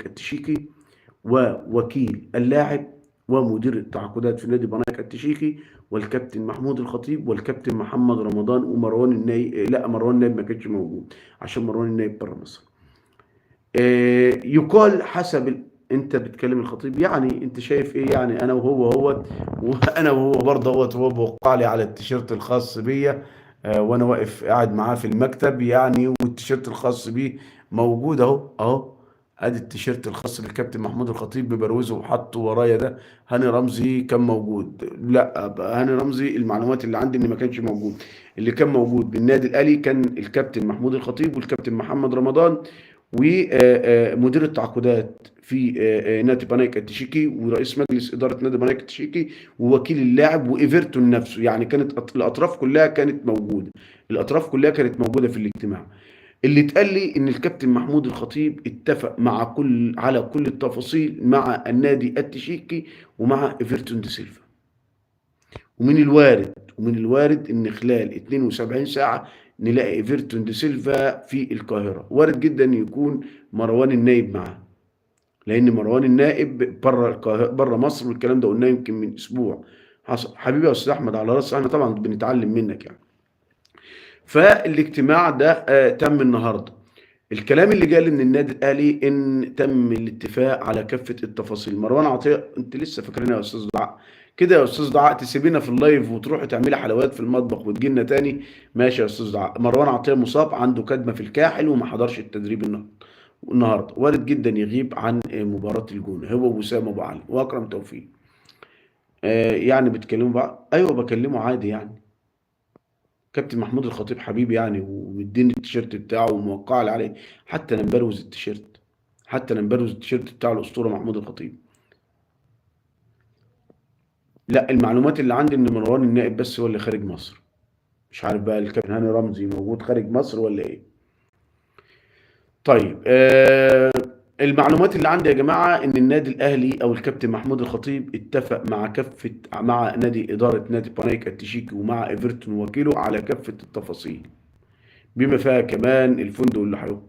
التشيكي ووكيل اللاعب ومدير التعاقدات في نادي بانايك التشيكي والكابتن محمود الخطيب والكابتن محمد رمضان ومروان النايب. لا، مروان النايب ما كانش موجود عشان مروان النايب بره مصر. يقال حسب انت بتكلم الخطيب، يعني انت شايف ايه؟ يعني انا وهو هو وانا وهو برضه هو بوقع لي على التيشيرت الخاص بيا، وانا واقف قاعد معاه في المكتب يعني، والتيشيرت الخاص بيه موجود اهو اهو، ادي التيشيرت الخاص بالكابتن محمود الخطيب ببروزه وحطه ورايا. ده هاني رمزي كان موجود؟ لا، هاني رمزي المعلومات اللي عندي ان ما كانش موجود. اللي كان موجود بالنادي الاهلي كان الكابتن محمود الخطيب والكابتن محمد رمضان ومدير التعاقدات في نادي بانايك التشيكي ورئيس مجلس ادارة نادي بانايك التشيكي ووكيل اللاعب وايفرتون نفسه. يعني كانت الاطراف كلها كانت موجودة، الاطراف كلها كانت موجودة في الاجتماع. اللي اتقال لي ان الكابتن محمود الخطيب اتفق مع على كل التفاصيل مع النادي التشيكي ومع ايفرتون دي سيلفا، ومن الوارد ان خلال 72 ساعة نلاقي ايفرتون دي سيلفا في القاهرة. وارد جدا يكون مروان النايب معاه، لان مروان النائب بره القاهرة، بره مصر، والكلام ده قلناه يمكن من اسبوع حصل. حبيبي يا استاذ احمد على راسي، احنا طبعا بنتعلم منك يعني. فالاجتماع ده تم النهارده. الكلام اللي جالي من النادي الاهلي ان تم الاتفاق على كافة التفاصيل. مروان عطية، انت لسه فاكرين يا استاذ دعاء كده؟ يا استاذ دعاء تسيبينا في ال live وتروحي تعملي حلويات في المطبخ وتجي لنا تاني؟ ماشي يا استاذ دعاء. مروان عطية مصاب، عنده كدمه في الكاحل وما حضرش التدريب النهارده، وارد جدا يغيب عن مباراة الجونه هو وسام ابو علي واكرم توفيق. يعني بتكلموا بقى؟ ايوه بكلمه عادي يعني. كابتن محمود الخطيب حبيبي يعني، ومديني التيشيرت بتاعه وموقع لي عليه، حتى انا مبروز التيشيرت، حتى انا مبروز التيشيرت بتاع الاسطورة محمود الخطيب. لا، المعلومات اللي عندي ان مروان النائب بس هو اللي خارج مصر، مش عارف بقى الكابتن هاني رمزي موجود خارج مصر ولا ايه. طيب المعلومات اللي عندي يا جماعة ان النادي الاهلي او الكابتن محمود الخطيب اتفق مع كافة، مع نادي ادارة نادي بانايك التشيكي ومع ايفرتون وكيله على كافة التفاصيل، بما فيها كمان الفندق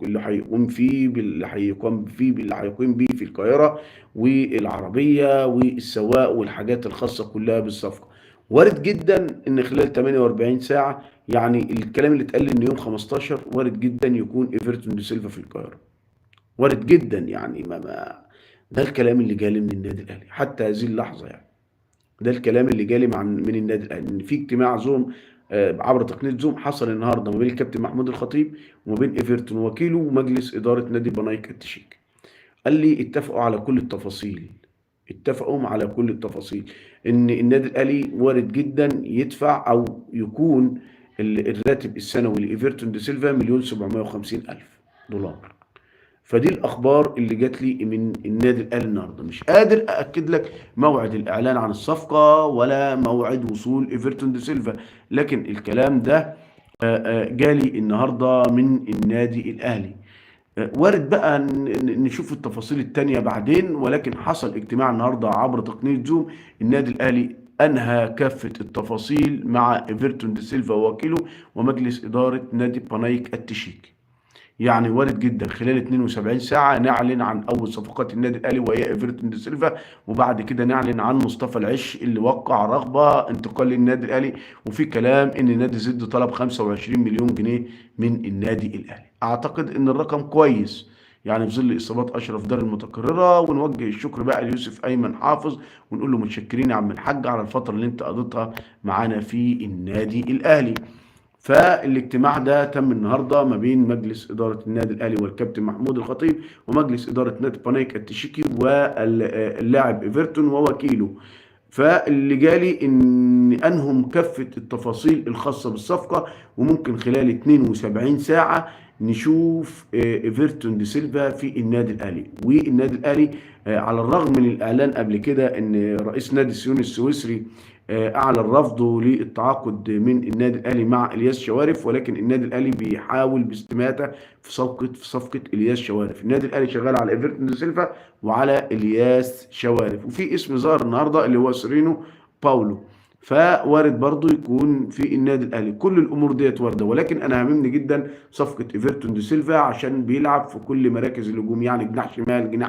اللي هيقوم فيه، اللي هيقام فيه، اللي هيقيم بيه في القاهرة، والعربية والسواق والحاجات الخاصة كلها بالصفقه. وارد جدا ان خلال 48 ساعة، يعني الكلام اللي اتقال ان يوم 15 وارد جدا يكون ايفرتون دي سيلفا في القاهرة، وارد جدا يعني. ما ده الكلام اللي جالي من النادي الاهلي حتى هذه اللحظة، يعني ده الكلام اللي جالي من النادي الاهلي ان في اجتماع زوم عبر تقنية زوم حصل النهارده ما بين الكابتن محمود الخطيب وما بين ايفرتون وكيله ومجلس ادارة نادي بانايك التشيك. قال لي اتفقوا على كل التفاصيل، اتفقوا على كل التفاصيل، ان النادي الاهلي وارد جدا يدفع او يكون الراتب السنوي لايفرتون دي سيلفا 1,750,000 دولار. فدي الاخبار اللي جات لي من النادي الاهلي النهارده. مش قادر ااكد لك موعد الاعلان عن الصفقة ولا موعد وصول ايفرتون دي سيلفا، لكن الكلام ده جالي النهارده من النادي الاهلي. وارد بقى نشوف التفاصيل التانية بعدين، ولكن حصل اجتماع النهارده عبر تقنية زوم. النادي الاهلي انهى كافة التفاصيل مع ايفرتون دي سيلفا ووكيله ومجلس ادارة نادي بانايك التشيكي. يعني وارد جدا خلال 72 ساعة نعلن عن أول صفقات النادي الأهلي وهي إيفرتون دي سيلفا، وبعد كده نعلن عن مصطفى العش اللي وقع رغبة انتقال للنادي الأهلي، وفي كلام إن نادي زد طلب 25 مليون جنيه من النادي الأهلي. أعتقد إن الرقم كويس يعني في ظل إصابات أشرف دار المتكررة. ونوجه الشكر بقى ليوسف أيمن حافظ ونقول له متشكرين يا عم الحاج على الفترة اللي أنت قضيتها معانا في النادي الأهلي. فالاجتماع ده تم النهارده ما بين مجلس ادارة النادي الاهلي والكابتن محمود الخطيب ومجلس ادارة نادي بانايك التشيكي واللاعب ايفرتون ووكيله. فاللي جالي ان انهم كافة التفاصيل الخاصة بالصفقه، وممكن خلال 72 ساعة نشوف ايفرتون دي سيلفا في النادي الاهلي. والنادي الاهلي على الرغم من الاعلان قبل كده ان رئيس نادي سيون السويسري اعلن رفضه للتعاقد من النادي الاهلي مع الياس شوارف، ولكن النادي الاهلي بيحاول باستماته في صفقة الياس شوارف. النادي الاهلي شغال على ايفرتون دي سيلفا وعلى الياس شوارف، وفي اسم ظهر النهارده اللي هو سيرينو باولو، فوارد برضو يكون في النادي الاهلي. كل الامور ديت وارده، ولكن انا هاممني جدا صفقة ايفرتون دي سيلفا عشان بيلعب في كل مراكز الهجوم، يعني جناح شمال، جناح